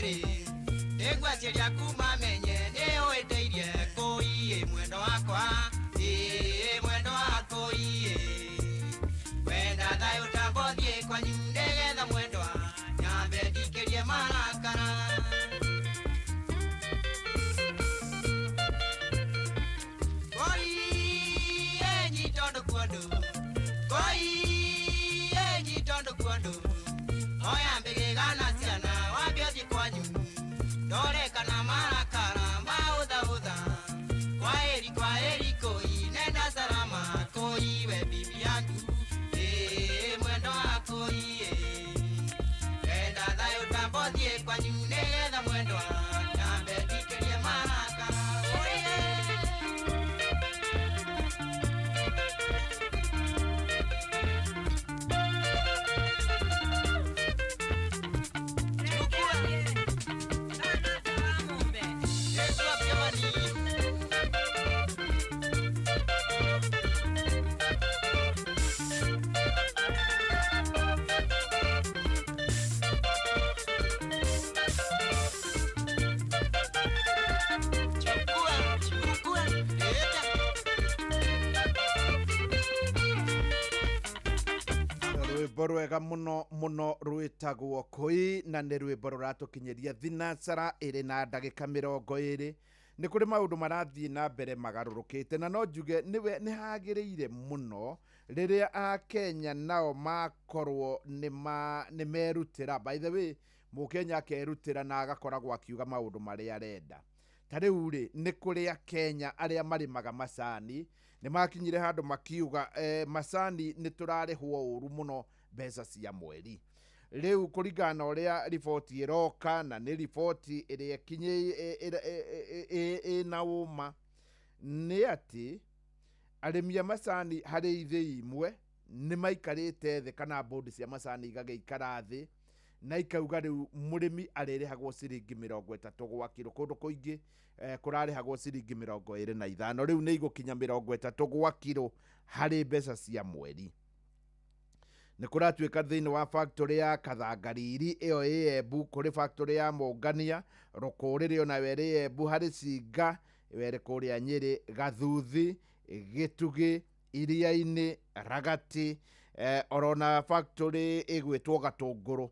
Atĩrĩrĩ, nĩngwaciria kuma menye nĩũĩtĩirie kũiĩ mwendo wakwa, ĩĩ mwendo wakwa iĩ. Wenda thayũ tambothiĩ kwanyu nĩgetha mwendwa nyambe ndikĩrie marakara. Koi enyi tondu kuondu, koi enyi tondu kuondu, oya mbĩgĩga na ciana wambe ũthiĩ kwanyu ndore kana marakara maũthaũtha. Kwaheri kwaheri koi nenda salama koi we bibi yangu, ĩĩ mwendo wakwa ĩĩ. Wenda thayũ tambothiĩ kwanyu nĩgetha mwendwa nyambe ndikĩrie marakara. Oye. Rwĩmbo rwega mũno mũno rwĩtagwo kũi na nĩ rwĩmbo rũratũkinyĩria thinacara ĩrĩ na ndagĩka 20. Nĩ kũrĩ maũndũ marathiĩ na mbere magarũrũkĩte, na no njuge nĩwe nĩ hagĩrĩire mũno rĩrĩa akenya nao makorwo nĩ merutĩra. By the way, mũkenya akerutĩra na agakoragwo akiuga maũndũ marĩa arenda. Ta rĩu rĩ, nĩ kũrĩ akenya arĩa marĩmaga macani nĩ makinyire handũ makiuga macani nĩ tũrarĩhwo ũru mũno mbeca cia mweri. Rĩu kũringana na ũrĩa riboti ĩroka, na nĩ riboti ĩrĩa ĩna ũma, nĩ atĩ arĩmi a macani harĩ ithĩi imwe nĩ maikarĩte thĩ, kana bodi cia macani igagĩikara thĩ na ikauga rĩu mũrĩmi arĩrĩhagwo ciringi 30 gwa kiro. Kũndũ kũingĩ kũrarĩhagwo ciringi 25, rĩu nĩ igũkinya 30 gwa kiro harĩ mbeca cia mweri. Nĩ kũratuĩka thĩinĩ wa factory ya Kathangariri ĩyo ĩ Embu, kũrĩ factory ya Mũngania Rũkũrĩrĩ onayo ĩrĩ Embu, harĩ Cinga ĩyo ĩrĩ kũrĩa Nyĩrĩ, Gathuthi, Gĩtugĩ, Iria-inĩ, Ragati, orona factory ĩgwĩtwo Gatũngũrũ.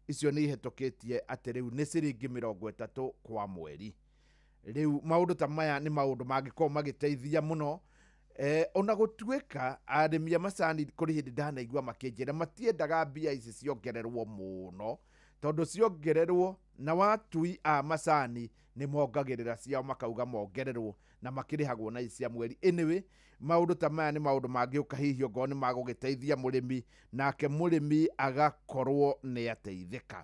Icio nĩ ihĩtũkĩtie atĩ rĩu nĩ ciringi 30 kwa mweri. Rĩu maũndũ ta maya nĩ maũndũ mangĩkorwo magĩteithia mũno. Ona gũtuĩka arĩmi a macani kũrĩ hĩndĩ ndanaigua makĩnjĩra matiendaga mbia ici ciongererwo mũno, tondũ ciongererwo na watui a macani nĩ mongagĩrĩra ciao makauga mongererwo na makĩrĩhagwo na ici cia mweri. Anyway, maũndũ ta maya nĩ maũndũ mangĩũka hihi ongorwo nĩ magũgĩteithia mũrĩmi, nake mũrĩmi agakorwo nĩ ateithĩka.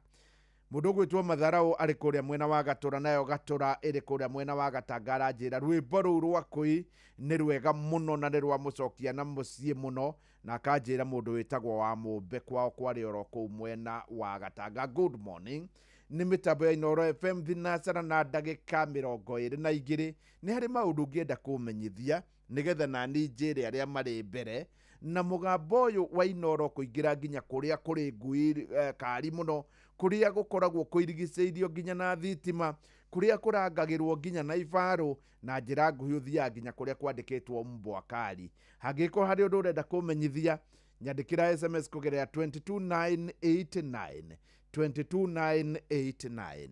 Mũndũ ũgwĩtwo Matharau arĩ kũrĩa mwena wa Gatũra, nayo Gatũra ĩrĩ kũrĩa mwena wa Gatanga, aranjĩra rwĩmbo rũu rwa kũi nĩ rwega mũno na nĩ rwamũcokia na mũciĩ mũno, na akanjĩra mũndũ wĩtagwo wa Mũmbe kwao kwarĩ oro kũu mwena wa Gatanga. Good morning. Nĩ mĩtambo ya Inooro FM thinacara na ndagĩka 22. Nĩ harĩ maũndũ ũngĩenda kũmenyithia nĩgetha nani njĩre arĩa marĩ mbere, na mũgambo ũyũ wa Inooro kũingĩra nginya kũrĩa kũrĩ ngui kari mũno, kũrĩa gũkoragwo kũirigicĩirio nginya na thitima, kũrĩa kũrangagĩrwo nginya na ibarũ, na njĩra nguhĩ ũthiaga nginya kũrĩa kwandĩkĩtwo mbwa kari. Hangĩkorwo harĩ ũndũ ũrenda kũmenyithia, nyandĩkĩra SMS kũgerera 22989 22989.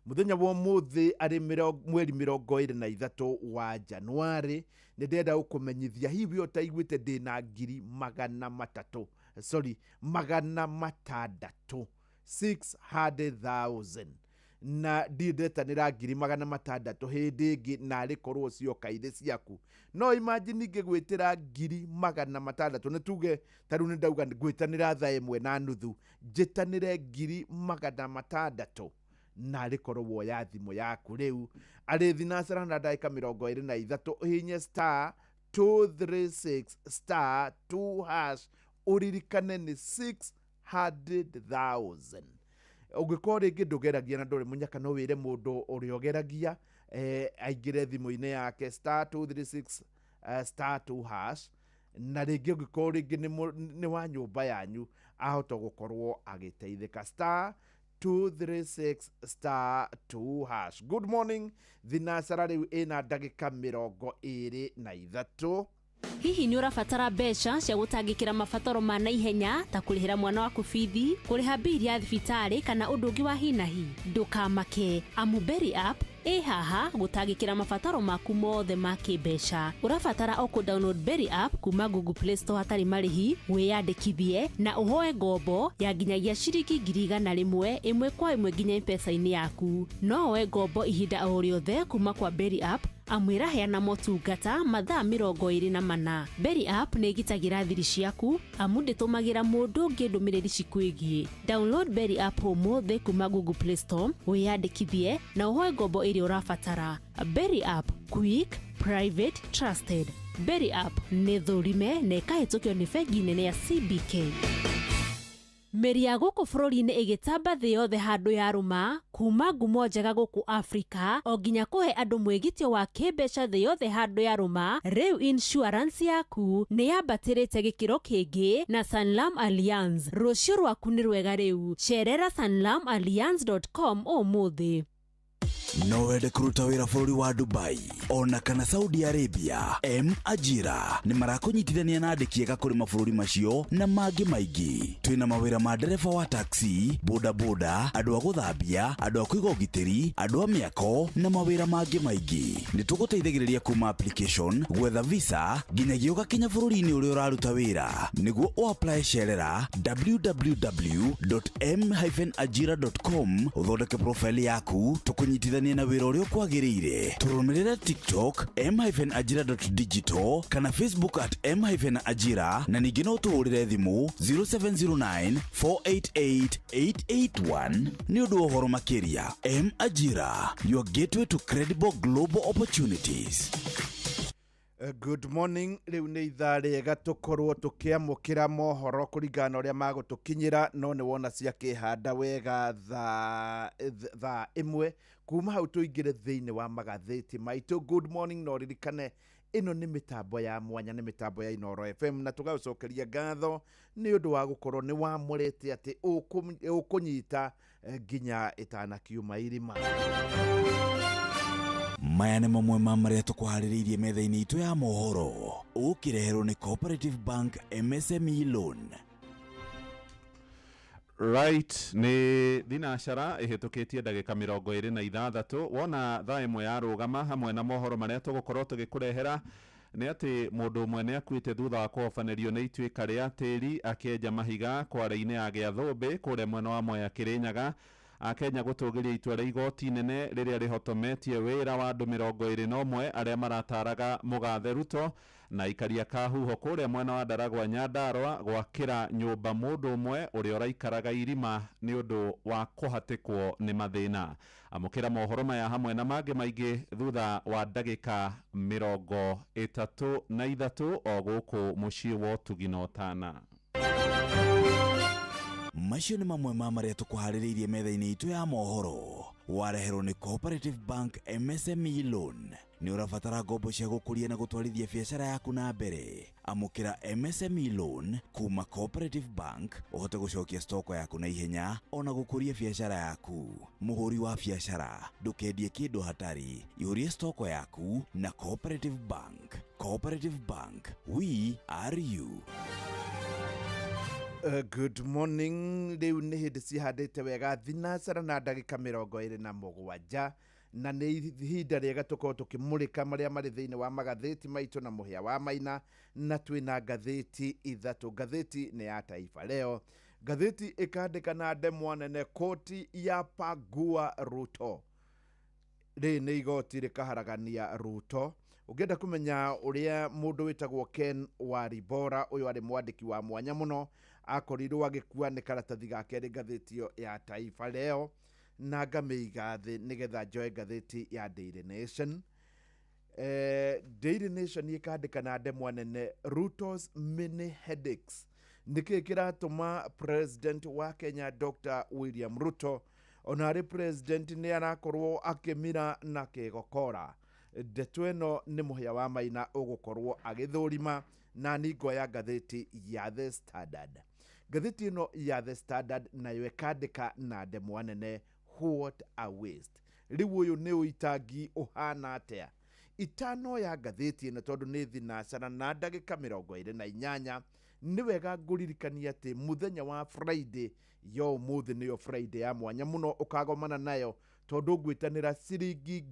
Mũthenya wa ũmũthĩ arĩ mweri 23 wa Januarĩ, nĩ ndĩrenda gũkũmenyithia hihi we ũtaiguĩte ndĩna ngiri magana matatũ, sorry, magana matandatũ, 600,000, na ndirĩ ndetanĩra ngiri magana matandatũ hĩndĩ ĩngĩ, na arĩ korwo cioka irĩ ciaku. No imagine ingĩgwĩtĩra ngiri magana matandatũ, nĩ tuge ta rĩu nĩ ndauga ngwĩtanĩra thaa 1:30, njĩtanĩre ngiri magana matandatũ, na arĩ korwo woya thimũ yaku rĩu arĩ thinacara na ndagĩka 23, ũhihinye star 236 star 2 hash, ũririkane nĩ 600,000. Ũngĩkorwo rĩngĩ ndũgeragia na ndũrĩ mũnyaka, no wĩre mũndũ ũrĩa ũgeragia aingĩre thimũ-inĩ yake star 236 star 2 hash, na rĩngĩ ũngĩkorwo rĩngĩ nĩ wa nyũmba yanyu ahota gũkorwo agĩteithĩka. Star 236 star 2 hash. Good morning. Thinacara rĩu ĩna ndagĩka 23. Hihi nĩ ũrabatara mbeca cia gũtangĩkĩra mabataro ma naihenya ta kũrĩhĩra mwana waku bithi, kũrĩha mbiri ya thibitarĩ kana ũndũ ũngĩ wa hinahi? Ndũkamake, amu Berry App ĩ haha gũtangĩkĩra mabataro maku mothe ma kĩmbeca. Ũrabatara o kũ-download Berry App kuma Google Play Store hatarĩ marĩhi, wĩyandĩkithie na ũhoe ngombo ya nginyagia ciringi 100,000 ĩmwe kwa ĩmwe nginya M-Pesa-inĩ yaku. No woe ngombo ihinda o rĩothe kuma kwa Berry App, amu ĩraheana motungata mathaa 24. Berry App nĩ ĩgitagĩra thiri ciaku amu ndĩtũmagĩra mũndũ ũngĩ ndũmĩrĩri cikwĩgiĩ. Download Berry App ũmũthĩ kuma Google Play Store, wĩyandĩkithie na ũhoe ngombo ĩrĩa ũrabatara. Berry App, quick, private, trusted. Berry App nĩ thũrime na ĩkahĩtũkio nĩ bengi nene ya CBK. Mĩri ya gũkũ bũrũri-inĩ ĩgĩtamba thĩ yothe handũ yarũma, kuma ngumo njega gũkũ Afrika o nginya kũhe andũ mwĩgitio wa kĩmbeca thĩ yothe handũ yarũma. Rĩu insurance yaku nĩ yambatĩrĩte gĩkĩro kĩngĩ na Sanlam Allianz. Rũciũ rwaku nĩ rwega rĩu. Cerera sanlamallianz.com ũmũthĩ. No wende kũruta wĩra bũrũri wa Dubai ona kana Saudi Arabia? M Ajira nĩ marakũnyitithania na andĩki ega kũrĩ mabũrũri macio na mangĩ maingĩ. Twĩna mawĩra ma ndereba wa taxi, bodaboda, andũ a gũthambia, andũ a kũiga ũgitĩri, andũ a mĩako na mawĩra mangĩ maingĩ. Nĩ tũgũteithagĩrĩria kuma application, gwetha visa nginyagia ũgakinya bũrũri-inĩ ũrĩa ũraruta wĩra. Nĩguo ũapply, cerera www.m-ajira.com, ũthondeke profile yaku, tũkũnyitithanie na wĩra ũrĩa ũkwagĩrĩire. Tũrũmĩrĩre TikTok m-ajira.digital kana Facebook at m-ajira, na ningĩ no tũhũrĩre thimũ 0709 488 881 nĩ ũndũ wa ũhoro makĩria. M Ajira, your gateway to credible global opportunities. Good morning. Rĩu nĩ ithaa rĩega tũkorwo tũkĩamũkĩra mohoro kũringana na ũrĩa magũtũkinyĩra, no nĩ wona ciakĩhanda wega thaa 1. Kuma hau tũingĩre thĩinĩ wa magathĩti maitũ. Good morning. No ririkane ĩno nĩ mĩtambo ya mwanya, nĩ mĩtambo ya Inooro FM, na tũgagũcokeria ngatho nĩ ũndũ wa gũkorwo nĩ wamũrĩte atĩ ũkũnyita nginya ĩtanakiuma irima. Maya nĩ mamwe ma marĩa tũkũharĩrĩirie metha-inĩ itũ ya mohoro, ũkĩreherwo nĩ Cooperative Bank MSME Loan. Right, nĩ thinacara ĩhĩtũkĩtie ndagĩka 26. Wona thaa 1 yarũgama, hamwe na mohoro marĩa tũgũkorwo tũgĩkũrehera nĩ atĩ mũndũ ũmwe nĩ akuĩte thutha wa kũhobanĩrio nĩ ituĩka rĩa tĩri akĩenja mahiga kware-inĩ ya Gĩathũmbĩ kũrĩa mwena wa Mwea Kĩrĩnyaga. Akenya gũtũgĩria itua rĩa igoti nene rĩrĩa rĩhotometie wĩra wa andũ 21 arĩa marataraga mũgathe Ruto, na ikaria kahuho kũrĩa mwena wa Ndaragwa Nyandarua gwakĩra nyũmba mũndũ ũmwe ũrĩa ũraikaraga irima nĩ ũndũ wa kũhatĩkwo nĩ mathĩna. Amũkĩra mohoro maya hamwe na mangĩ maingĩ thutha wa ndagĩka 33 o gũkũ mũciĩ wa ũtugi na ũtana. Macio nĩ mamwe ma marĩa tũkũharĩrĩirie metha-inĩ itũ ya mohoro, wareherwo nĩ Cooperative Bank MSME Loan. Nĩ ũrabatara ngombo cia gũkũria na gũtwarithia biacara yaku na mbere? Amũkĩra MSME Loan kuma Cooperative Bank, ũhote gũcokia stoko yaku na ihenya ona gũkũria biacara yaku. Mũhũri wa biacara, ndũkendie kĩndũ hatarĩ, ihũrie stoko yaku na Cooperative Bank. Cooperative Bank, we are you. Good morning. Rĩu nĩ hĩndĩ cihandĩte wega thinacara na ndagĩka 27, na nĩ ihinda rĩega tũkorwo tũkĩmũrĩka marĩa marĩ thĩinĩ wa magathĩti maitũ na mũhĩa wa maina, na twĩna ngathĩti ithatũ. Ngathĩti nĩ ya Taifa Leo, ngathĩti ĩkandĩka na ndemwa nene, koti ya pagua Ruto. Rĩrĩ nĩ igoti rĩkaharagania Ruto. Ũngĩenda kũmenya ũrĩa mũndũ wĩtagwo Ken Waribora, ũyũ arĩ mwandĩki wa mwanya mũno, akorirwo agĩkua, nĩ karatathi ga kerĩ ngathĩti ĩyo ya Taifa Leo, na ngamĩiga thĩ nĩgetha njoe ngathĩti ya Daily Nation. Daily Nation ĩkandĩka na ndemwa nene, Ruto's many headaches. Nĩkĩ kĩratũma president wa Kenya Dr. William Ruto ona arĩ president nĩ arakorwo akĩmira na kĩgokora? Ndeto ĩno nĩ mũhĩa wa maina ũgũkorwo agĩthũrima, na ningoya ngathĩti ya The Standard. Ngathĩti ĩno ya The Standard nayo ĩkandĩka na ndemwa nene, "What a waste." Rĩu ũyũ nĩ ũitangi ũhana atĩa? Itano ya ngathĩti ĩno, tondũ nĩ thinacara na ndagĩka 28, nĩ wega ngũririkania atĩ mũthenya wa Friday yo ũmũthĩ nĩyo Friday ya mwanya mũno ũkagomana nayo, tondũ ngwĩtanĩra ciringi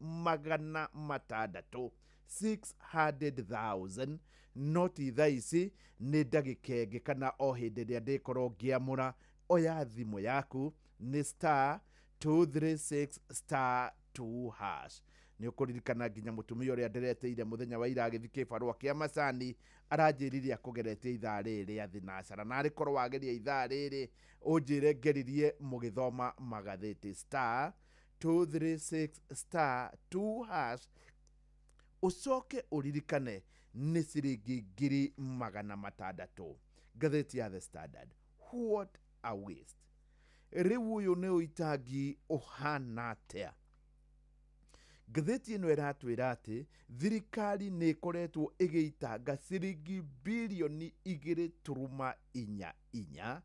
600,000, 600,000. No ti thaa ici, nĩ ndagĩka ĩngĩ kana o hĩndĩ ĩrĩa ndĩkorwo ngĩamũra. Oya thimũ yaku, nĩ star 236 star 2 hash. Nĩ ũkũririkana nginya mũtumia ũrĩa ndĩretĩire mũthenya wa ira agĩthiĩ kĩbarũa kĩa macani aranjĩrire akũgeretie ithaa rĩrĩ rĩa thinacara, na arĩ korwo wageria ithaa rĩrĩ ũnjĩre ngeririe mũgĩthoma magathĩti. Star 236 star 2 hash, ũcoke ũririkane nĩ ciringi 600,000. Ngathĩti ya The Standard, "What a waste." Rĩu ũyũ nĩ ũitangi ũhana atĩa? Ngathĩti ĩno ĩratwĩra atĩ thirikari nĩ ĩkoretwo ĩgĩitanga ciringi 2.44 birioni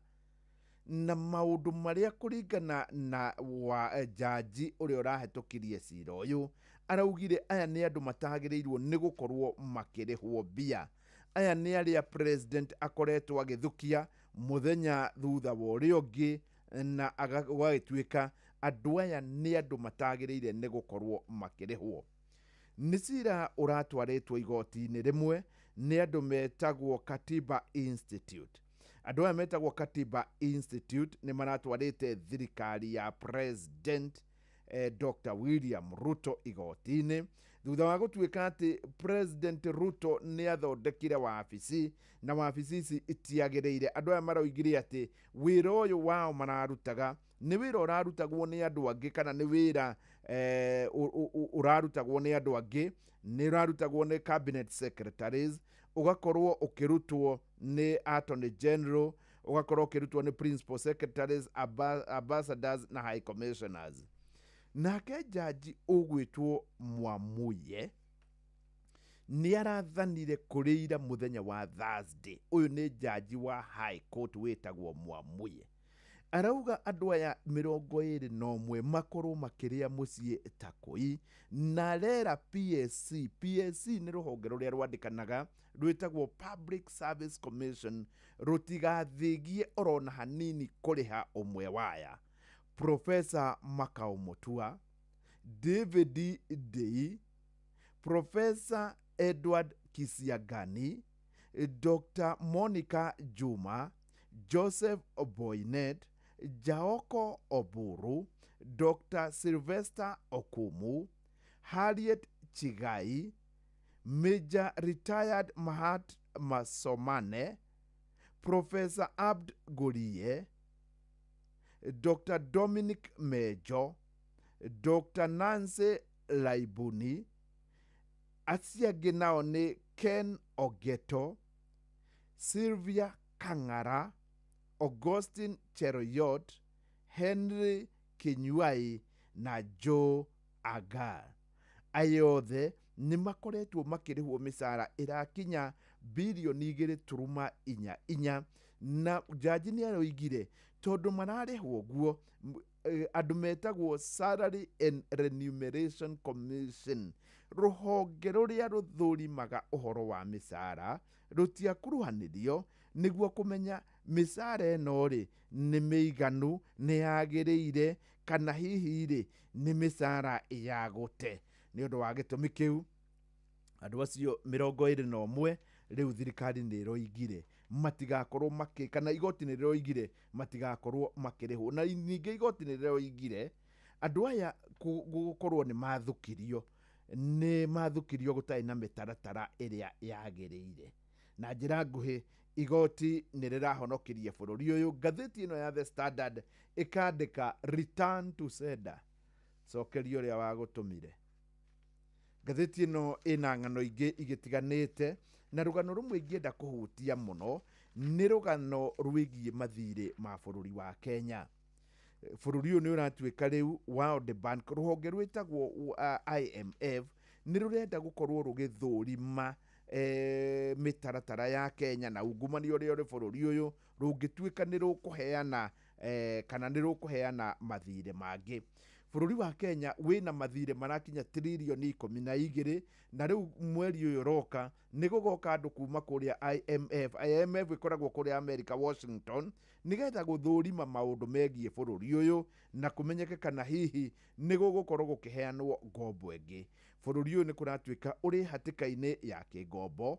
na maũndũ marĩa kũringana na wa jaji ũrĩa ũrahetũkirie cira ũyũ araugire aya nĩ andũ matagĩrĩirwo nĩ gũkorwo makĩrĩhwo mbia. Aya nĩ arĩa president akoretwo agĩthukia mũthenya thutha wa ũrĩa ũngĩ, na gũgagĩtuĩka andũ aya nĩ andũ matagĩrĩire nĩ gũkorwo makĩrĩhwo. Nĩ cira ũratwarĩtwo igoti-inĩ rĩmwe nĩ andũ metagwo Katiba Institute. Andũ aya metagwo Katiba Institute nĩ maratwarĩte thirikari ya President Dr William Ruto igoti-inĩ thutha wa gũtuĩka atĩ President Ruto nĩ athondekire wabici, na wabici ici itiagĩrĩire. Andũ aya maroigire atĩ wĩra ũyũ wao mararutaga nĩ wĩra ũrarutagwo nĩ andũ angĩ, kana nĩ wĩra ũrarutagwo nĩ andũ angĩ, nĩ ũrarutagwo nĩ cabinet secretaries, ũgakorwo ũkĩrutwo nĩ attorney general, ũgakorwo ũkĩrutwo nĩ principal secretaries, ambassadors na high commissioners. Nake jaji ũgwĩtwo Mwamuye nĩ arathanire kũrĩ ira mũthenya wa Thursday. Ũyũ nĩ jaji wa High Court wĩtagwo Mwamuye, arauga andũ aya 21 makorwo makĩrĩa mũciĩ ta kũi, na arera PSC. PSC nĩ rũhonge rũrĩa rwandĩkanaga rwĩtagwo Public Service Commission, rũtigathĩgie orona hanini kũrĩha ũmwe waya: Professor Makau Mutua, David Ndii, Professor Edward Kisiangani, Dr Monica Juma, Joseph Boynet, Jaoko Oburu, Dr Sylvester Okumu, Harriet Chigai, Major Retired Mahat Masomane, Professor Abd Gorie, Dr Dominic Mejo, Dr Nancy Laibuni. Acio angĩ nao nĩ Ken Ogeto, Sylvia Kang'ara, Augustin Cheruiyot, Henry Kinyuai na Joe Agar. Aya othe nĩ makoretwo makĩrĩhwo mĩcara ĩrakinya 2.44 birioni, na jaji nĩ aroigire tondũ mararĩhwo ũguo, andũ metagwo Salary and Remuneration Commission, rũhonge rũrĩa rũthũrimaga ũhoro wa mĩcara, rũtiakuruhanirio nĩguo kũmenya mĩcara ĩno rĩ nĩ mĩiganu, nĩ yagĩrĩire, kana hihi rĩ nĩ mĩcara ya gũte. Nĩ ũndũ wa gĩtũmi kĩu, andũ acio 21 rĩu thirikari nĩ ĩroigire matigakorwo makĩ, kana igoti nĩ rĩroigire matigakorwo makĩrĩhwo. Na ningĩ igoti nĩ rĩroigire andũ aya gũkorwo nĩ mathukirio gũtarĩ na mĩtaratara ĩrĩa yagĩrĩire. Na njĩra nguhĩ, igoti nĩ rĩrahonokirie bũrũri ũyũ. Ngathĩti ĩno ya The Standard ĩkandĩka, "Return to sender," cokeria ũrĩa wagũtũmire. Ngathĩti ĩno ĩna ng'ano ingĩ igĩtiganĩte, na rũgano rũmwe ingĩenda kũhutia mũno nĩ rũgano rwĩgiĩ mathirĩ ma bũrũri wa Kenya. Bũrũri ũyũ nĩ ũratuĩka rĩu World Bank, rũhonge rwĩtagwo IMF, nĩ rũrenda gũkorwo rũgĩthũrima. mĩtaratara ya Kenya na ungumania ũrĩa ũrĩ bũrũri ũyũ rũngĩtuĩka nĩ rũkũheana kana nĩ rũkũheana mathirĩ mangĩ. Bũrũri wa Kenya wĩna mathirĩ marakinya tiririoni 12, na rĩu mweri ũyũ ũroka nĩ gũgoka andũ kuma kũrĩa IMF. IMF ĩkoragwo kũrĩa America, Washington, nĩgetha gũthũrima maũndũ megiĩ bũrũri ũyũ na kũmenyeke kana hihi nĩ gũgũkorwo gũkĩheanwo ngombo ĩngĩ. Bũrũri ũyũ nĩ kũratuĩka ũrĩ hatĩka-inĩ ya kĩngombo,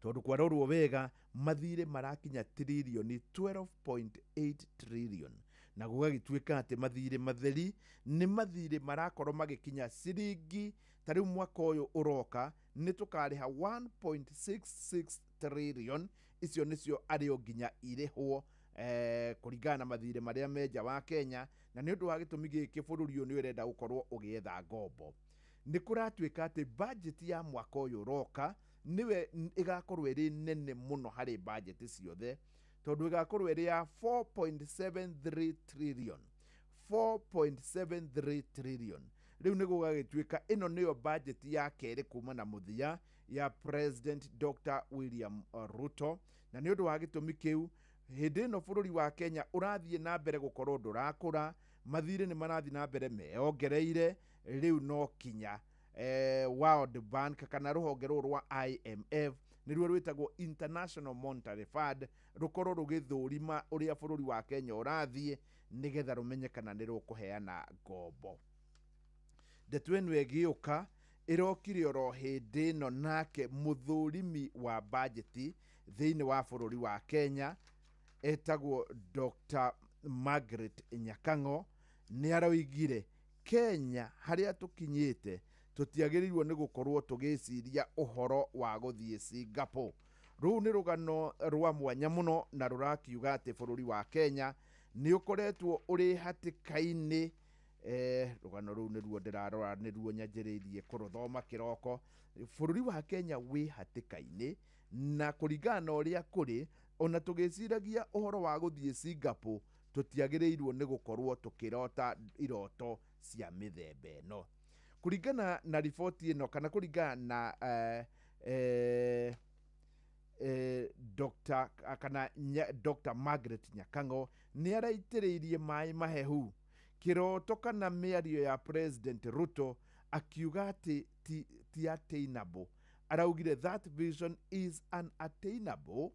tondũ kwarorwo wega mathirĩ marakinya tiririoni 12.8 trillion, na gũgagĩtuĩka atĩ mathirĩ matheri nĩ mathirĩ marakorwo magĩkinya ciringi ta rĩu mwaka ũyũ ũroka nĩ tũkarĩha 1.66 trillion. Icio nĩcio arĩ o nginya irĩhwo kũringana na mathirĩ marĩa me nja wa Kenya, na nĩ ũndũ wa gĩtũmi gĩkĩ bũrũri ũyũ nĩ ũrenda gũkorwo ũgĩetha ngombo. Nĩ kũratuĩka atĩ budget ya mwaka ũyũ ũroka nĩwe ĩgakorwo ĩrĩ nene mũno harĩ budget ciothe, tondũ ĩgakorwo ĩrĩ ya 4.73 trillion, 4.73 trillion. Rĩu nĩ gũgagĩtuĩka ĩno nĩyo budget ya kerĩ kuma na mũthia ya President Dr. William Ruto, na nĩ ũndũ wa gĩtũmi kĩu hĩndĩ ĩno bũrũri wa Kenya ũrathiĩ na mbere gũkorwo ndũrakũra, mathirĩ nĩ marathiĩ na mbere meyongereire. Rĩu no kinya World Bank kana rũhonge rũrũ rwa IMF, nĩruo rwĩtagwo International Monetary Fund, rũkorwo rũgĩthũrima ũrĩa bũrũri wa Kenya ũrathiĩ nĩgetha rũmenye kana nĩ rũkũheana ngombo. Ndeto ĩno ĩgĩũka ĩrokire oro hĩndĩ ĩno nake mũthũrimi wa bajeti thĩinĩ wa bũrũri wa Kenya etagwo Dr. Margaret Nyakang'o nĩ aroigire Kenya harĩa tũkinyĩte tũtiagĩrĩirwo nĩ gũkorwo tũgĩciria ũhoro wa gũthiĩ Singapore. Rũu nĩ rũgano rwa mwanya mũno na rũrakiuga atĩ bũrũri wa Kenya nĩ ũkoretwo ũrĩ hatĩka-inĩ. Rũgano rũu nĩruo ndĩrarora, nĩruo nyanjĩrĩirie kũrũthoma kĩroko. Bũrũri wa Kenya wĩ hatĩka-inĩ na kũringana na ũrĩa kũrĩ, ona tũgĩciragia ũhoro wa gũthiĩ Singapore tũtiagĩrĩirwo nĩ gũkorwo tũkĩrota iroto cia mĩthemba ĩno. Kũringana na riboti ĩno kana kũringana na Dr. kana Dr. Margaret Nyakang'o nĩ araitĩrĩirie maĩ mahehu kĩroto kana mĩario ya President Ruto akiuga atĩ ti attainable. Araugire that vision is unattainable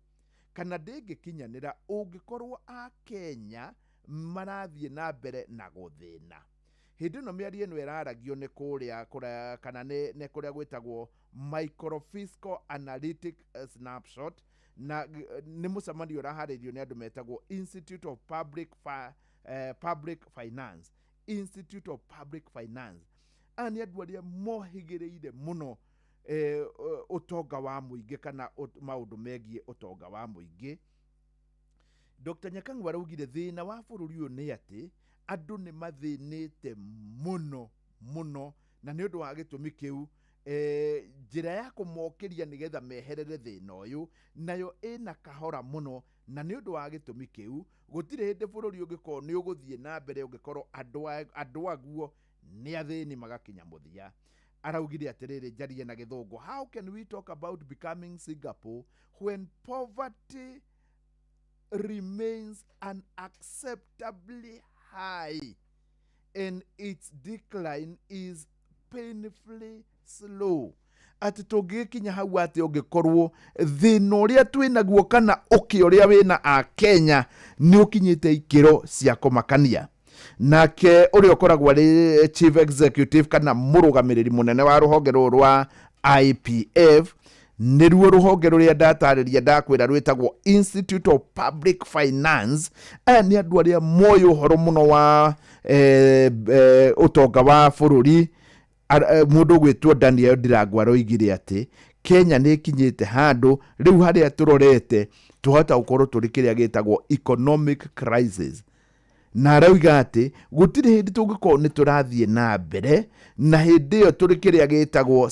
kana ndĩngĩkinyanĩra ũngĩkorwo a Kenya marathiĩ na mbere na gũthĩna. Hĩndĩ ĩno mĩario ĩno ĩraragio nĩ kũrĩa kana nĩ kũrĩa gwĩtagwo Microfiscal Analytic Snapshot, na nĩ mũcemanio ũraharĩirio nĩ andũ metagwo Institute of Public Finance. Institute of Public Finance. Aya nĩ andũ arĩa mohĩgĩrĩire mũno ũtonga wa mũingĩ kana maũndũ megiĩ ũtonga wa mũingĩ. Dr. Nyakang'o araugire thĩna wa bũrũri ũyũ nĩ atĩ andũ nĩ mathĩnĩte mũno mũno, na nĩ ũndũ wa gĩtũmi kĩu njĩra ya kũmokĩria nĩgetha meherere thĩna ũyũ nayo ĩna kahora mũno, na nĩ ũndũ wa gĩtũmi kĩu gũtirĩ hĩndĩ bũrũri ũngĩkorwo nĩ ũgũthiĩ na mbere ũngĩkorwo andũ aguo nĩ athĩni magakinya mũthia. Araugire atĩrĩrĩ, njarie na gĩthũngũ, how can we talk about becoming Singapore when poverty remains unacceptably high and its decline is painfully slow? Atĩ tũngĩgĩkinya hau atĩ ũngĩkorwo thĩna ũrĩa twĩnaguo kana ũkĩ ũrĩa wĩna a Kenya nĩ ũkinyĩte ikĩro cia kũmakania. Nake ũrĩa ũkoragwo arĩ chief executive kana mũrũgamĩrĩri mũnene wa rũhonge rũrũ rwa IPF, nĩruo rũhonge rũrĩa ndatarĩria ndakwĩra rwĩtagwo Institute of Public Finance. Aya nĩ andũ arĩa moĩ ũhoro mũno wa ũtonga wa bũrũri. Mũndũ ũgwĩtwo Daniel Ndirango aroigire atĩ Kenya nĩ ĩkinyĩte handũ rĩu harĩa tũrorete tũhota gũkorwo tũrĩ kĩrĩa gĩtagwo economic crisis. Na arauga atĩ gũtirĩ hĩndĩ tũngĩkorwo nĩ tũrathiĩ na mbere na hĩndĩ ĩyo tũrĩ kĩrĩa gĩtagwo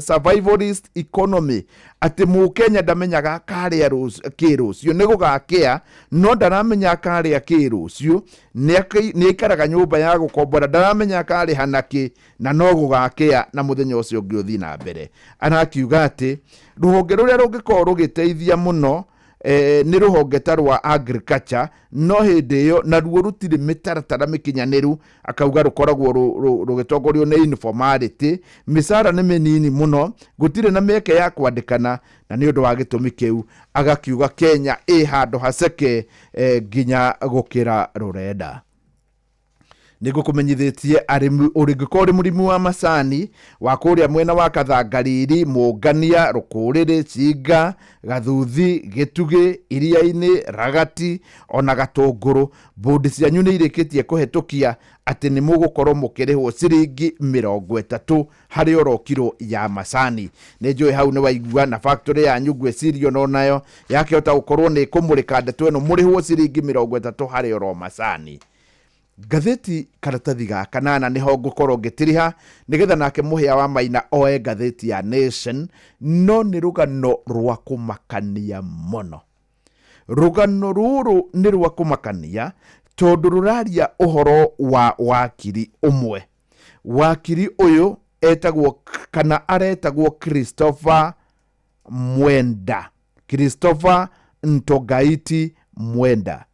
survivalist economy, atĩ mũkenya ndamenyaga akarĩa kĩ rũciũ, nĩ gũgakĩa no ndaramenya akarĩa kĩ rũciũ, nĩ aikaraga nyũmba ya gũkombora, ndaramenya akarĩha nakĩ, na no gũgakĩa na mũthenya ũcio ũngĩ ũthiĩ na mbere. Arakiuga atĩ rũhonge rũrĩa rũngĩkorwo rũgĩteithia mũno nĩ rũhonge ta rwa agriculture, no hĩndĩ ĩyo naruo rũtirĩ mĩtaratara mĩkinyanĩru. Akauga rũkoragwo rũgĩtongorio nĩ informality, mĩcara nĩ mĩnini mũno, gũtirĩ na mĩeke ya kwandĩkana, na nĩ ũndũ wa gĩtũmi kĩu agakiuga Kenya ĩ handũ haceke nginya gũkĩra rũrenda. Nĩ ngũkũmenyithĩtie arĩmi, ũngĩkorwo ũrĩ mũrĩmi wa macani wa kũrĩa mwena wa Kathangariri, Mũngania, Rũkũrĩrĩ, Cinga, Gathuthi, Gĩtugĩ, Iria-inĩ, Ragati ona Gatũngũrũ, bũndi cianyu nĩ irĩkĩtie kũhetũkia atĩ nĩ mũgũkorwo mũkĩrĩhwo ciringi 30 harĩ oro kiro ya macani. Nĩ njũĩ hau nĩ waigua, na factory yanyu ngwĩciria ono nayo yakĩhota gũkorwo nĩ ĩkũmũrĩka ndeto ĩno, mũrĩhwo ciringi 30 harĩ oro macani. Ngathĩti karatathi ga kanana nĩho ngũkorwo ngĩtiriha nĩgetha nake Mũhĩa wa Maina oe ngathĩti ya Nation. No nĩ rũgano rwa kũmakania mũno. Rũgano rũrũ nĩ rwa kũmakania tondũ rũraria ũhoro wa wakiri ũmwe. Wakiri ũyũ etagwo kana aretagwo Christopher Mwenda, Christopher Ntogaiti Mwenda.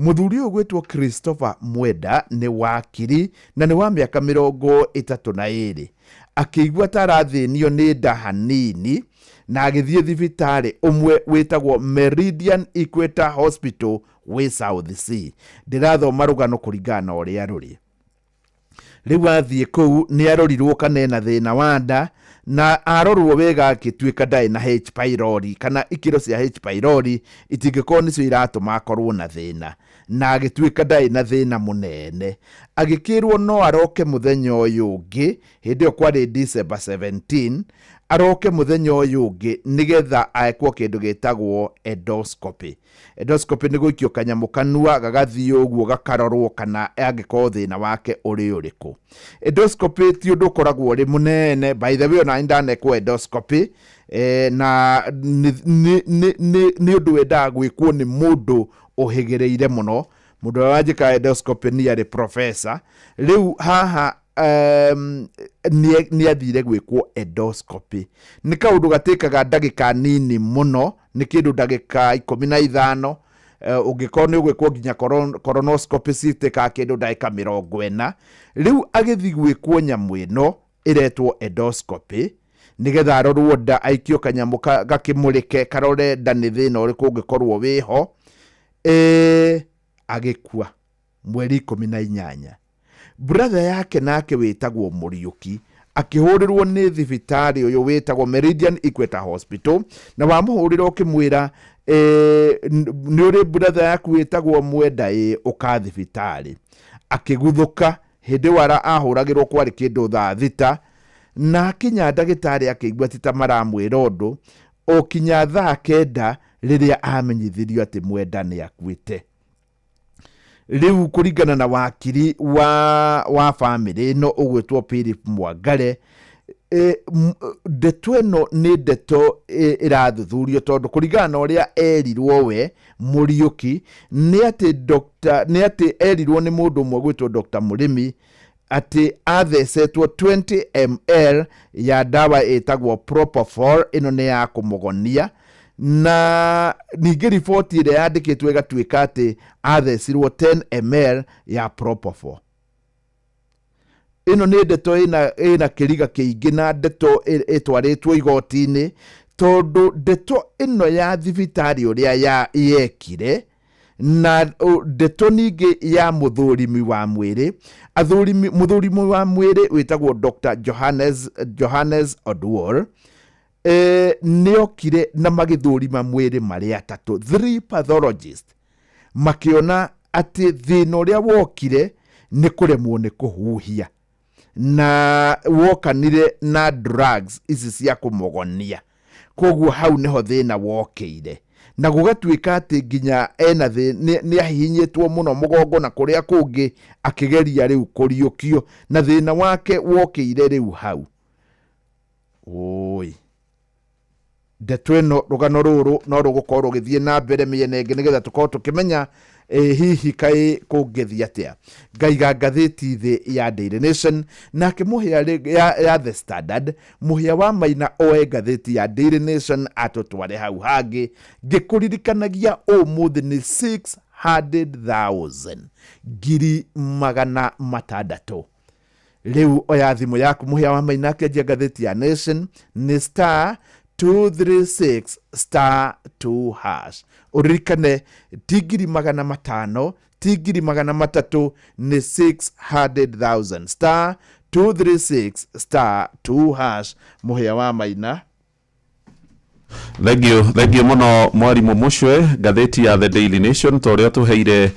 Mũthuri ũyũ gwĩtwo Christopher Mwenda nĩ wakiri na nĩ wa mĩaka 32. Akĩigua ta arathĩnio nĩ nda hanini na agĩthiĩ thibitarĩ ũmwe wĩtagwo Meridian Equator Hospital wĩ South C. Ndĩrathoma rũgano kũringana na ũrĩa rũrĩ. Rĩu athiĩ kũu nĩ arorirwo kana ena thĩna wa nda, na arorwo wega akĩtuĩka ndarĩ na H pylori, kana ikĩro cia H pylori itingĩkorwo nĩcio iratũma akorwo na thĩna, na agĩtuĩka ndarĩ na thĩna mũnene. Agĩkĩrwo no aroke mũthenya ũyũ ũngĩ, hĩndĩ ĩyo kwarĩ December 17, aroke mũthenya ũyũ ũngĩ nĩgetha ekwo kĩndũ gĩtagwo endoscopy. Endoscopy nĩ gũikio kanyamũ kanua gagathiĩ ũguo gakarorwo kana angĩkorwo thĩna wake ũrĩ ũrĩkũ. Endoscopy ti ũndũ ũkoragwo ũrĩ mũnene, by the way ona nĩ ndanekwo endoscopy, na nĩ ũndũ wendaga gwĩkwo nĩ mũndũ ũhĩgĩrĩire mũno. Mũndũ ũrĩa wanjĩkaga endoscopy nĩ arĩ professor. Rĩu haha nĩ athire gwĩkwo endoscopy. Nĩ kaũndũ gatĩkaga ndagĩka nini mũno, nĩ kĩndũ ndagĩka 15. Ũngĩkorwo nĩ ũgwĩkwo nginya colonoscopy citĩkaga kĩndũ ndagĩka 40. Rĩu agĩthiĩ gwĩkwo nyamũ ĩno ĩretwo endoscopy nĩgetha arorwo nda, aikio kanyamũ gakĩmũrĩke karore nda nĩ thĩna ũrĩkũ ũngĩkorwo wĩho. Agĩkua mweri 18. Brother yake nake wĩtagwo Mũriũki akĩhũrĩrwo nĩ thibitarĩ ũyũ wĩtagwo Meridian Equator Hospital, na wamũhũrĩra ũkĩmwĩra nĩ ũrĩ brother yaku wĩtagwo Mwenda, ĩ ũka thibitarĩ. Akĩguthũka hĩndĩ ĩyo ahũragĩrwo kwarĩ kĩndũ thaa 6, na akinya ndagĩtarĩ akĩigua ti ta maramwĩra ũndũ, o kinya thaa 9 rĩrĩa amenyithirio atĩ Mwenda nĩ akuĩte. Rĩu kũringana na wakiri wa bamĩrĩ ĩno ũgwĩtwo Philip Mwangare, ndeto ĩno nĩ ndeto ĩrathuthurio tondũ kũringana na ũrĩa erirwo we Mũriũki nĩ atĩ doctor, nĩ atĩ erirwo nĩ mũndũ ũmwe gwĩtwo Dr. Mũrĩmi atĩ athecetwo 20 ml ya ndawa ĩtagwo Propofol, ĩno nĩ ya kũmũgonia, na ningĩ riboti ĩrĩa yandĩkĩtwo ĩgatuĩka atĩ athecirwo 10 ml ya Propofol. Ĩno nĩ ndeto ĩna kĩriga kĩingĩ na ndeto ĩtwarĩtwo igoti-inĩ, tondũ ndeto ĩno ya thibitarĩ ũrĩa yekire na ndeto ningĩ ya mũthũrimi wa mwĩrĩ. Mũthũrimi wa mwĩrĩ wĩtagwo Dr. Johannes Oduor, nĩokire na magĩthũrima mwĩrĩ marĩ atatũ, 3 pathologists, makĩona atĩ thĩna ũrĩa wokire nĩ kũremwo nĩ kũhuhia na wokanire na drugs ici cia kũmũgonia, koguo hau nĩho thĩna wokĩire. Na gũgatuĩka atĩ nginya ena thĩ nĩ ahihinyĩtwo mũno mũgongo na kũrĩa kũngĩ akĩgeria rĩu kũriũkio, na thĩna wake wokĩire rĩu hau. Oi, ndeto ĩno, rũgano rũrũ no rũgũkorwo rũgĩthiĩ na mbere mĩena ĩngĩ nĩgetha tũkorwo tũkĩmenya hihi kaĩ kũngĩthiĩ atĩa. Ngaiga ngathĩti thĩ ya Daily Nation, nake mũhĩa ya The Standard, mũhĩa wa Maina oe ngathĩti ya Daily Nation atũtware hau hangĩ. Ngĩkũririkanagia ũmũthĩ nĩ 600,000, 600,000. Rĩu oya thimũ yaku, mũhĩa wa Maina akĩanjia ngathĩti ya Nation nĩ star 236 star 2 hash. Ũririkane ti 500,000, ti 300,000, nĩ 600,000, star 236 star 2 hash. Mũhĩa wa Maina. Thank you, thank you mũno, mwarimũ Mũcwe. Ngathĩti ya The Daily Nation ta ũrĩa tũheire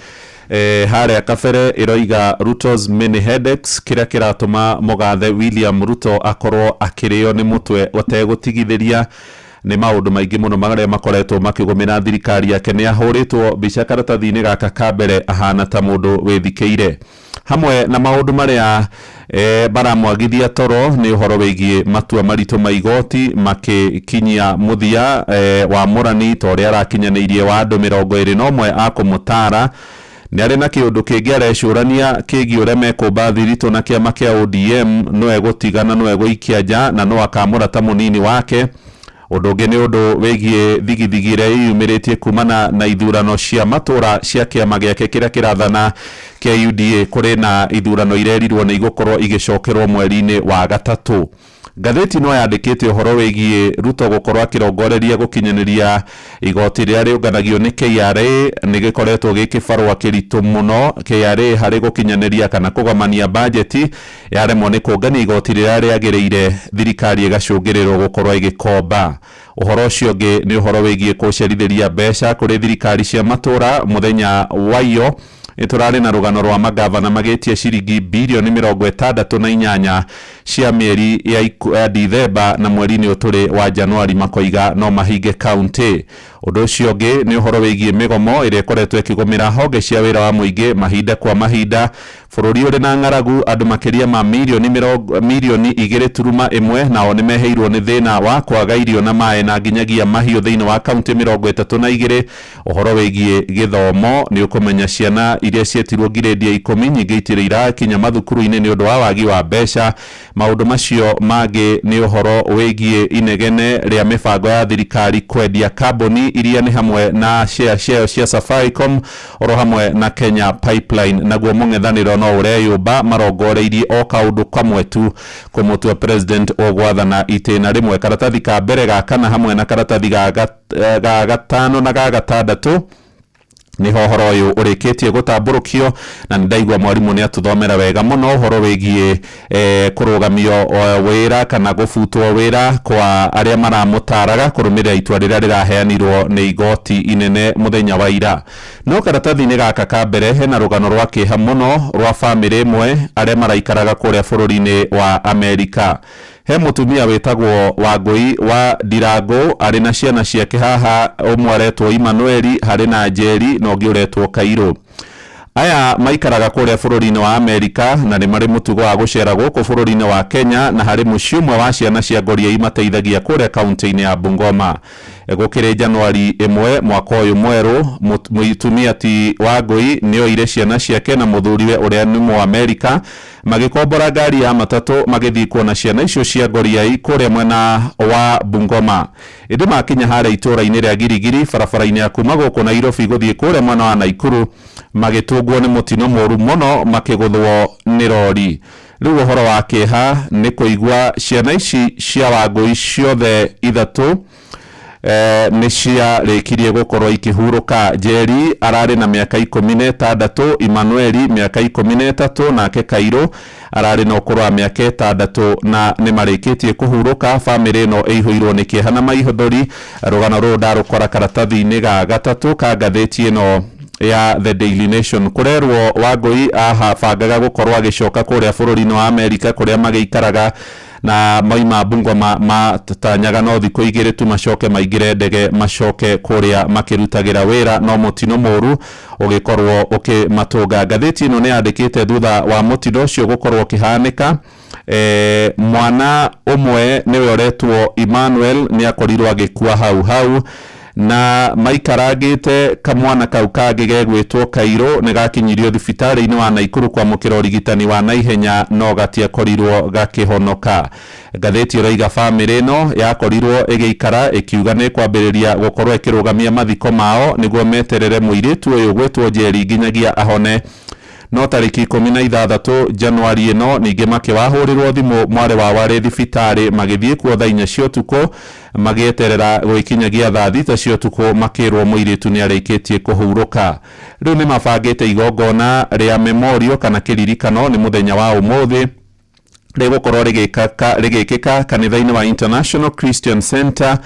harĩa kabere ĩroiga "Ruto's many headaches", kĩrĩa kĩratũma mũgathe William Ruto akorwo akĩrĩo nĩ mũtwe ũtegũtigithĩria nĩ maũndũ maingĩ mũno marĩa makoretwo makĩgũmĩra thirikari yake. Nĩ ahũrĩtwo mbica karatathi-inĩ gaka ka mbere ahana ta mũndũ wĩthikĩire. Hamwe na maũndũ marĩa baramwagithia toro nĩ ũhoro wĩgiĩ matua maritũ ma igoti makĩkinyia mũthia wa mũrani ta ũrĩa arakinyanĩirie wa andũ 21 a kũmũtara. Nĩ arĩ na kĩũndũ kĩngĩ arecũrania kĩgiĩ ũrĩa mekũmba thiritũ na kĩama kĩa ODM, no egũtigana, no egũikia nja na no akamũra ta mũnini wake. Ũndũ ũngĩ nĩ ũndũ wĩgiĩ thigithigi ĩrĩa ĩyumĩrĩtie kumana na ithurano cia matũra cia kĩama gĩake kĩrĩa kĩrathana kĩa UDA. Kũrĩ na ithurano irerirwo nĩ igũkorwo igĩcokerwo mweri-inĩ wa gatatũ. Ngathĩti no yandĩkĩte ũhoro wĩgiĩ Ruto gũkorwo akĩrongoreria gũkinyanĩria igoti rĩrĩa rĩũnganagio nĩ KRA. Nĩ gĩkoretwo gĩ kĩbarũa kĩritũ mũno KRA harĩ gũkinyanĩria kana kũgomania bajeti. Yaremwo nĩ kũngania igoti rĩrĩa rĩagĩrĩire, thirikari ĩgacũngĩrĩrwo gũkorwo ĩgĩkomba. Ũhoro ũcio ũngĩ nĩ ũhoro wĩgiĩ kũcerithĩria mbeca kũrĩ thirikari cia matũra. Mũthenya wa iyo nĩ tũrarĩ na rũgano rwa magavana magĩtie ciringi 68 birioni cia mĩeri ya Dithemba na mweri-inĩ ũyũ tũrĩ wa Januari, makoiga no mahinge kaunti. Ũndũ ũcio ũngĩ nĩ ũhoro wĩgiĩ mĩgomo ĩrĩa ĩkoretwo ĩkĩgũmĩra honge cia wĩra wa mũingĩ mahinda kwa mahinda. Bũrũri ũrĩ na ng'aragu, andũ makĩria ma 2.1 mirioni nao nĩ meheirwo nĩ thĩna wa kwaga irio na maĩ na nginyagia mahiũ thĩinĩ wa kaunti 32. Ũhoro wĩgiĩ gĩthomo nĩ ũkũmenya ciana iria cietirwo ngirĩndi ya 10 nyingĩ itirĩ irakinya mathukuru-inĩ nĩ ũndũ wa wagi wa mbeca. Maũndũ macio mangĩ nĩ ũhoro wĩgiĩ inegene rĩa mĩbango ya thirikari kwendia kambuni iria nĩ hamwe na share ciayo cia Safaricom oro hamwe na Kenya Pipeline. Naguo mũng'ethanĩro no ũreyũmba marongoreirie o kaũndũ kamwe tu, kũmũtua president ũgwathana itĩna rĩmwe. Karatathi ka mbere ga kana hamwe na karatathi ga gatano na ga gatandatũ niho ũhoro ũyũ ũrĩkĩtie gũtambũrũkio, na nĩ ndaigua mwarimũ nĩ atũthomera wega mũno ũhoro wĩgiĩ kũrũgamio wĩra kana gũbutwo wĩra kwa arĩa maramũtaraga kũrũmĩrĩra itua rĩrĩa rĩraheanirwo nĩ igoti inene mũthenya wa ira. No karatathi-inĩ gaka ka mbere hena rũgano rwa kĩeha mũno rwa bamĩrĩ ĩmwe arĩa maraikaraga kũrĩa bũrũri-inĩ wa Amerika. He mũtumia wĩtagwo Wangũi wa Ndirango arĩ na ciana ciake haha, ũmwe aretwo Emmanueli, harĩ na Njeri na ũngĩ ũretwo Kairũ. Aya maikaraga kũrĩa bũrũri-inĩ wa Amerika na nĩ marĩ mũtugo wa gũcera gũkũ bũrũri-inĩ wa Kenya, na harĩ mũciĩ ũmwe wa ciana cia ngoria imateithagia kũrĩa kaunti-inĩ ya Bungoma. Gũkĩrĩ Januari 1 mwaka ũyũ mwerũ, mũtumia ti Wangũi nĩ oire ciana ciake na mũthuriwe ũrĩa nĩ Mũamerika, magĩkombora ngari ya matatũ magĩthiĩ kuona ciana icio cia ngoriai kũrĩa mwena wa Bungoma. Ĩndĩ makinya harĩa itũũra-inĩ rĩa Girigiri, barabara-inĩ ya kuma gũkũ Nairobi gũthiĩ kũrĩa mwena wa Naikuru, magĩtũngwo nĩ mũtino mũru mũno, makĩgũthwo nĩ rori. Rĩu ũhoro wa kĩeha nĩ kũigua ciana ici cia Wangũi ciothe ithatũ nĩ ciarĩkirie gũkorwo ikĩhurũka. Njeri ararĩ na mĩaka 16, Emmanueli mĩaka 13, nake Kairũ ararĩ na ũkũrũ wa mĩaka 6, na nĩ marĩkĩtie kũhurũka. Bamĩrĩ ĩno ĩihũirwo nĩ kĩeha na maithori. Rũgano rũrũ ndarũkora karatathi-inĩ ga gatatũ ka ngathĩti ĩno ya The Daily Nation. Kũrerwo Wangũi ahabangaga gũkorwo agĩcoka kũrĩa bũrũri-inĩ wa Amerika kũrĩa magĩikaraga, Na maima Bungoma matanyaga no thikũ 2 tu macoke maingĩre ndege macoke kũrĩa makĩrutagĩra wĩra, no mũtino mũru ũgĩkorwo ũkĩmatũnga. Ngathĩti ĩno nĩ yandĩkĩte thutha wa mũtino ũcio gũkorwo ũkĩhanĩka, mwana ũmwe nĩwe ũretwo Emmanuel nĩ akorirwo agĩkua hau hau, na maikarangĩte kamwana kau kangĩ gegwĩtwo Kairũ nĩ gakinyirio thibitarĩ-inĩ wa Naikuru kwamũkĩra ũrigitani wa naihenya no gatiakorirwo gakĩhonoka. Ngathĩti ĩroiga bamĩrĩ ĩno yakorirwo ĩgĩikara ĩkiuga nĩ kwambĩrĩria gũkorwo ĩkĩrũgamia mathiko mao nĩguo meterere mũirĩtu ũyũ gwĩtwo Njeri nginyagia ahone. No tarĩki 16 Januari ĩno ningĩ makĩwahũrĩrwo thimũ mwarĩ wao arĩ thibitarĩ, magĩthiĩ kuo thaa 4 cia ũtukũ magĩeterera gwĩkinyagia thaa 6 cia ũtukũ makĩrwo mũirĩtu nĩ arĩkĩtie kũhurũka. Rĩu nĩ mabangĩte igongona rĩa memorial kana kĩririkano nĩ mũthenya wa ũmũthĩ rĩgũkorwo rĩgĩkĩka kanitha-inĩ wa International Christian Center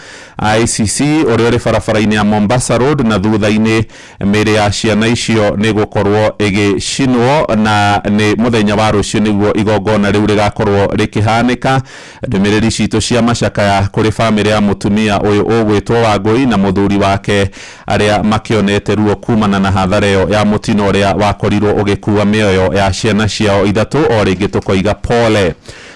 ICC ũrĩa ũrĩ barabara-inĩ ya Mombasa Road, na thutha-inĩ mĩĩrĩ ya ciana icio nĩ gũkorwo ĩgĩcinwo, na nĩ mũthenya wa rũciũ nĩguo igongona rĩu rĩgakorwo rĩkĩhanĩka. Ndũmĩrĩri citũ cia macakaya kũrĩ bamĩrĩ ya mũtumia ũyũ ũgwĩtwo Wangũi na mũthuri wake arĩa makĩonete ruo kumana na hathara ĩyo ya mũtino ũrĩa wakorirwo ũgĩkua mĩoyo ya ciana ciao 3. O rĩngĩ tũkoiga pole.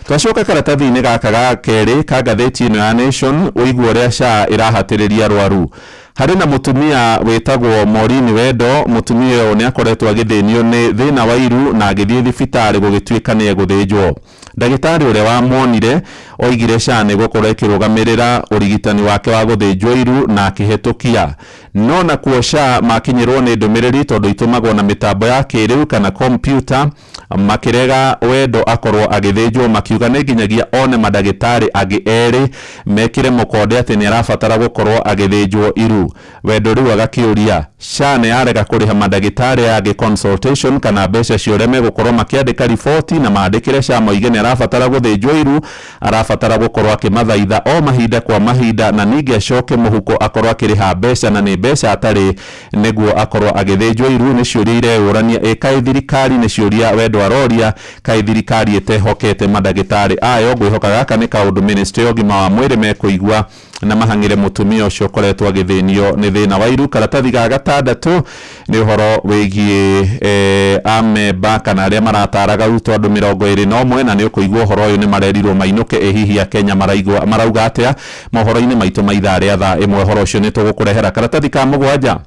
Twacoka karatathi-inĩ gaka ga kerĩ ka ngathĩti ĩno ya Nation ũigue ũrĩa SHA ĩrahatĩrĩria arwaru. Harĩ na mũtumia wĩtagwo Maureen Wendo. Mũtumia ũyũ nĩ akoretwo agĩthĩnio nĩ thĩna wa iru na agĩthiĩ thibitarĩ gũgĩtuĩka nĩ egũthĩnjwo. Ndagĩtarĩ ũrĩa wamuonire oigire SHA nĩ gũkorwo ĩkĩrũgamĩrĩra ũrigitani wake wa gũthĩnjwo iru na akĩhetũkia. No nakuo SHA makinyĩrwo nĩ ndũmĩrĩri tondũ itũmagwo na mĩtambo ya kĩrĩu kana kompyuta, makĩrega Wendo akorwo agĩthĩnjwo, makiuga nĩ nginyagia one mandagĩtarĩ angĩ erĩ mekĩre mũkonde atĩ nĩ arabatara gũkorwo agĩthĩnjwo iru. Wendo rĩu agakĩũria SHA nĩ yarega kũrĩha mandagĩtarĩ angĩ consultation kana mbeca cia ũrĩa megũkorwo makĩandĩka riboti na mandĩkĩre SHA moige nĩ arabatara gũthĩnjwo iru, arabatara gũkorwo akĩmathaitha o mahinda kwa mahinda, na ningĩ acoke mũhuko akorwo akĩrĩha mbeca na nĩ mbeca atarĩ nĩguo akorwo agĩthĩnjwo iru. Nĩ ciũria ireyũrania ĩ kaĩ thirikari, nĩ ciũria Wendo aroria kaĩ thirikari ĩtehokete mandagĩtarĩ ayo. Ngwĩhoka gaka nĩ kaũndũ ministry ya ũgima wa mwĩrĩ mekũigua na mahang'ĩre mũtumia ũcio ũkoretwo agĩthĩnio nĩ thĩna wa iru. Karatathi ga gatandatũ nĩ ũhoro wĩgiĩ amemba kana arĩa marataraga Ruto andũ 21, na nĩ ũkũigua ũhoro ũyũ nĩ marerirwo mainũke. Ĩ hihi Akenya marauga atĩa mohoro-inĩ maitũ ma ithaa rĩa thaa 1? Ũhoro ũcio nĩ tũgũkũrehera. Karatathi ka 7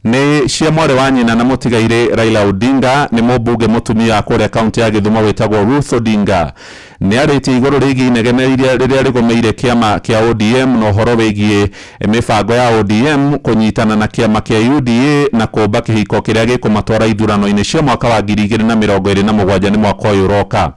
nĩ cia mwarĩ wa nyina na mũtigairĩ Raila Odinga, nĩ mũmbunge mũtumia kũrĩa kaunti ya Gĩthumo wĩtagwo Ruth Odinga. Nĩ arĩtie igũrũ rĩgiĩ inegene rĩrĩa rĩgũmĩire kĩama kĩa ODM na ũhoro wĩgiĩ mĩbango ya ODM kũnyitana na kĩama kĩa UDA na kũmba kĩhiko kĩrĩa gĩkũmatwara ithurano-inĩ cia mwaka wa 2027, nĩ mwaka ũyũ ũroka.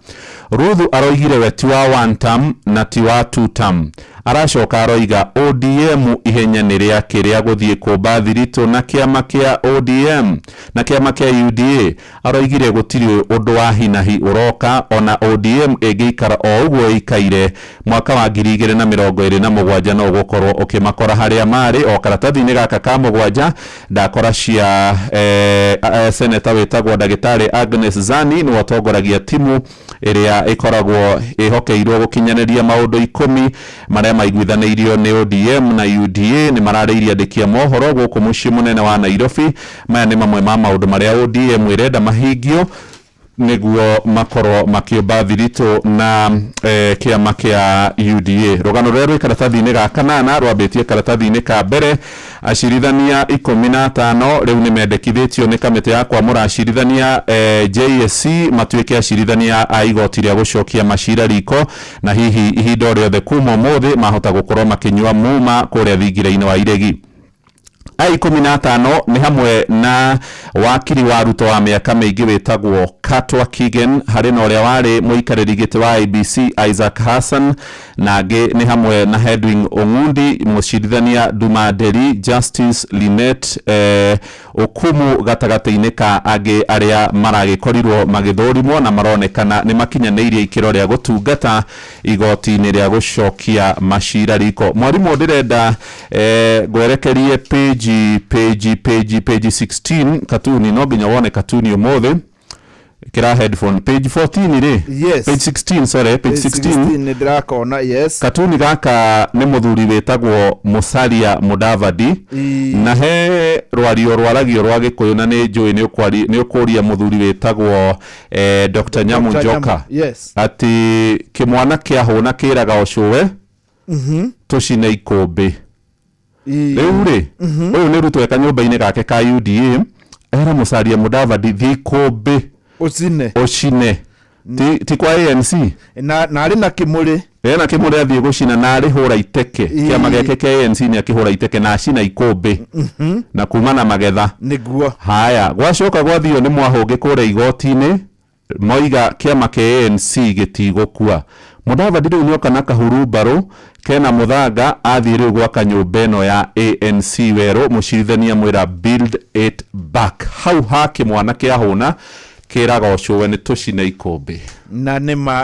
Ruth aroigire we ti wa one term na ti wa two term. Aracoka aroiga ODM ihenya nĩ rĩake rĩa gũthiĩ kũmba thiritũ na kĩama kĩa ODM na kĩama kĩa UDA. Aroigire gũtirĩ ũndũ wa hinahi ũroka ona ODM ĩngĩikara o ũguo ĩikaire mwaka wa 2027 no ũgũkorwo ũkĩmakora harĩa marĩ. O karatathi-inĩ gaka ka 7 ndakora cia seneta wĩtagwo ndagĩtarĩ Agnes Zani, nĩwe ũtongoragia timu ĩrĩa ĩkoragwo ĩhokeirwo gũkinyanĩria maũndũ 10 marĩa maiguithanĩirio nĩ ODM na UDA. Nĩ mararĩirie andĩki a mohoro gũkũ mũciĩ mũnene wa Nairobi. Maya nĩ mamwe ma maũndũ marĩa ODM ĩrenda mahingio nĩguo makorwo makĩũmba thiritũ na kĩama kĩa UDA. Rũgano rũrĩa rwĩ karatathi-inĩ ga 8 rwambĩtie karatathi-inĩ ka mbere. Acirithania 15 rĩu nĩ mendekithĩtio nĩ kamĩtĩ ya kwamũra acirithania JSC matuĩke acirithania a igoti rĩa gũcokia macira riko, na hihi ihinda o rĩothe kuma ũmũthĩ mahota gũkorwo makĩnyua muma kũrĩa thingira-inĩ wa Iregi. A 15 nĩ hamwe na wakiri wa Ruto wa mĩaka mĩingĩ wĩtagwo Katwa Kigen, harĩ na ũrĩa warĩ mũikarĩri gĩtĩ wa IBC Isaac Hassan, na angĩ nĩ hamwe na Hedwig Ong'undi, mũcirithania Duma Nderi, Justice Linet Okumu gatagatĩ-inĩ ka angĩ arĩa maragĩkorirwo magĩthũrimwo na maronekana nĩ makinyanĩirie ikĩro rĩa gũtungata igoti-inĩ rĩa gũcokia macira riko. Mwarimũ, ndĩrenda ngwerekerie page 16 katuni, no nginya wone katuni ũmũthĩ. Ĩkĩra headphone page 14 rĩ. Yes. Page 16, sorry, page 16. Nĩ ndĩrakona, yes. Katuni gaka nĩ mũthuri wĩtagwo Musalia Mudavadi. Na he rwario rwaragio rwa Gĩkũyũ, na nĩ njũĩ nĩ ũkũria mũthuri wĩtagwo Dr. Nyamu Dr. Njoka Nyamu, yes. atĩ kĩmwana kĩahũna kĩraga ũcũwe tũcine ikũmbĩ. Rĩu rĩ, ũyũ nĩ Ruto eka nyũmba-inĩ gake ka UDA era Musalia Mudavadi, thiĩ ikũmbĩ ũcine. Ũcine. Ti kwa ANC. Na arĩ na kĩmũrĩ. Ena kĩmũrĩ, athiĩ gũcina na arĩhũra iteke. Kĩama gĩake kĩa ANC nĩ akĩhũra iteke na acina ikũmbĩ na kuma na magetha. Nĩguo. Haya, gwacoka gwathio nĩ mwahũngĩ kũrĩa igoti-inĩ, moiga kĩama kĩa ANC gĩtigũkua. Mudavadi rĩu nĩoka na kahurumbarũ kena mũthanga, athiĩ rĩu gwaka nyũmba ĩno ya ANC werũ. Mũcirithania mwĩra, "Build it back." Hau ha kĩmwana kĩahũna kĩraga ũcũwe nĩ tũcine ikũmbĩ. Na nĩ ma.